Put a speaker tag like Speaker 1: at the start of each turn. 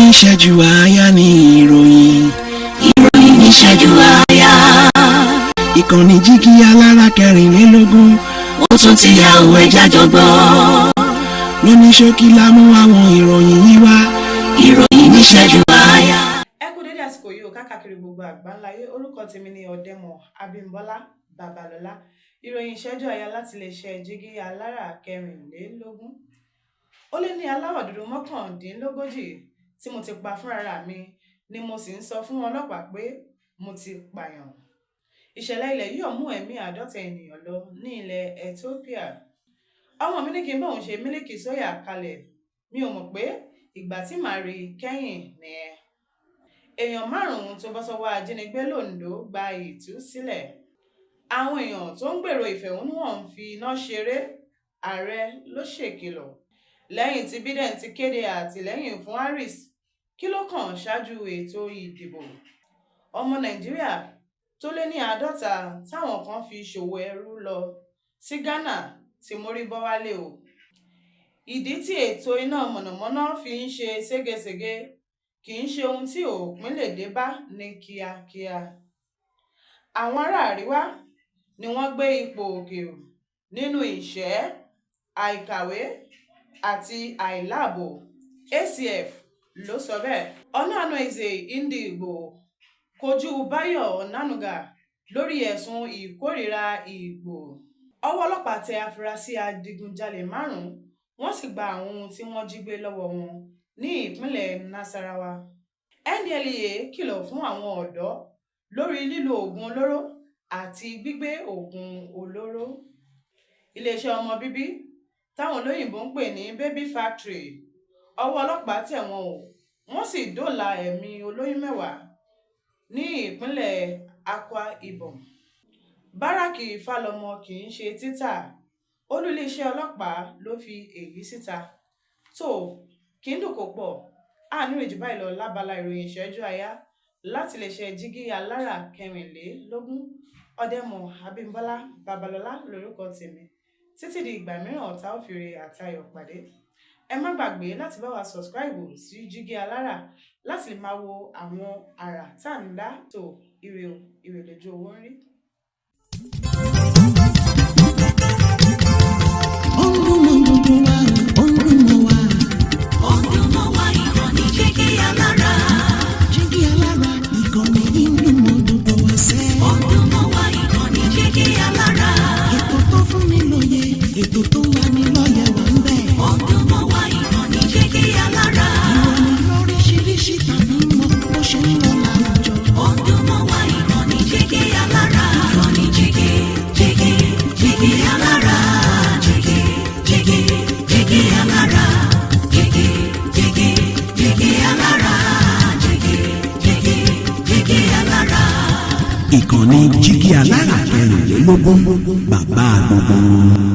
Speaker 1: Níṣẹ́jú àáyá ní ìròyìn.
Speaker 2: Ìròyìn níṣẹ́jú àáyá.
Speaker 1: Ìkànnì Jígí Alára 24.
Speaker 2: Ó tún ti yà òwe jájọ gbọ́.
Speaker 1: Lóní ṣókí la mú àwọn ìròyìn yìí wá.
Speaker 2: Ìròyìn níṣẹ́jú àáyá.
Speaker 3: Ẹ kú dédé àsìkò yìí o, káàkiri gbogbo àgbáńláyé. Orúkọ tèmi ni Ọ̀dẹ́mọ̀ Abímbọ́lá Babalọ́lá. Ìròyìn ìṣẹ́jú àyà láti lè ṣe Jígí Alára 24. Ó lé ní aláwọ̀ dúdú 39 tí mo ti pa fúnra mi ni mo sì ń sọ fún ọlọ́pàá pé mo ti pààyàn. Ìṣẹ̀lẹ̀ ilẹ̀ yíyọ̀ mú ẹ̀mí 50 ènìyàn lọ ní ilẹ̀ Ethiopia. Ọmọ mi ní kí n bóun ṣe mílíkì sóyà kalẹ̀, mi ò mọ̀ pé ìgbà tí màá rí i kẹ́yìn nìyẹn. Èèyàn márùn-ún tó bọ́ sọ́wọ́ ajínigbé lOńdó gba ìtúsílẹ̀. Àwọn èèyàn tó ń gbèrò ìfẹ̀hónúhàn ń fi iná ṣeré, ààrẹ ló ṣèkìlọ̀. Lẹ́yìn tí Biden ti kéde àtìlẹ́yìn fún Harris, kí ló kàn ṣáájú ètò ìdìbò? Ọmọ Nàìjíríà tó lé ní 50 táwọn kan fi ṣòwò ẹrú lọ sí Ghana ti mórí bọ́ wálé o. Ìdí tí ètò iná mọ̀nàmọ́ná fi ń ṣe ségesège kì í ṣe ohun tí òpin lè dé bá ní kíákíá. Àwọn ará àríwá ni wọ́n gbé ipò òkè nínú ìṣẹ́, àìkàwé àti àìláàbò, ACF ló sọ bẹ́ẹ̀. Ohanaeze Ndigbo kojú Báyọ̀ Onáńgá lórí ẹ̀sùn ìkórìíra Ìgbò. Ọwọ́ ọlọ́pàá tẹ afurasí adigunjalè márùn-ún, wọ́n sì gba àwọn ohun tí wọ́n jí gbé lọ́wọ́ wọn ní ìpínlẹ̀ Nasarawa. NDLEA kìlọ̀ fún àwọn ọ̀dọ́ lórí lílo oògùn olóró àti gbígbé oògùn olóró. Iléeṣẹ́ ọmọ bíbí táwọn olóyìnbó ń pè ní baby factory, ọwọ́ ọlọ́pàá tẹ̀ wọ́n o, wọ́n sì dóòlà ẹ̀mí olóyún 10 ní ìpínlẹ̀ Akwa Ibom. Báràkì Fálọmọ kì í ṣe títà, olú iléeṣẹ́ ọlọ́pàá ló fi èyí síta. Tó kì í dùn kó pọ̀, àánú ìjù báyìí lọ lábala ìròyìn ìṣẹ́jú àyà láti iléeṣẹ́ Jígí Alára 24. Ọ̀dẹ́mọ̀ Abímbọ́lá Babalọ́lá lórúkọ tèmi. Títí di ìgbà mìíràn ọ̀tá òfìrè àtayọ̀ pàdé. Ẹ má gbàgbé láti bá wa subscribe sí Jígí Alára láti lè máa wo àwọn àrà tá à ń dá tó. Ire o, ire lójú owó ń rí.
Speaker 1: Ó ń dùn mọ́ gbogbo wa, ó ń dùn mọ́ wa.
Speaker 2: Ó ń dùn mọ́ wa, ìkànnì Jígí Alára.
Speaker 1: Jígí Alára, ìkànnì yìí ń dùn mọ́ gbogbo wa sẹ́.
Speaker 2: Ó ń dùn mọ́ wa, ìkànnì Jígí Alára.
Speaker 1: Ètò tó fún ni lóye, ètò tó ń lani lọ́yẹ̀ wà ń bẹ̀.
Speaker 2: Ó ń dùn mọ́ wa, ìkànnì Jígí Alára.
Speaker 1: Ìròyìn lóríṣiríṣi tàbí mọ́ bó ṣe ń lọ láwùjọ.
Speaker 2: Ó ń dùn mọ́ wa, ìkànnì Jígí Alára. Ìkànnì Jígí, Jígí, Jígí Alára. Jígí, Jígí, Jígí Alára. Jígí, Jígí, Jígí Alára. Jígí, Jígí, Jígí Alára.
Speaker 1: Ìkànnì Jígí Alára 24, bàbá gbogbo wọn.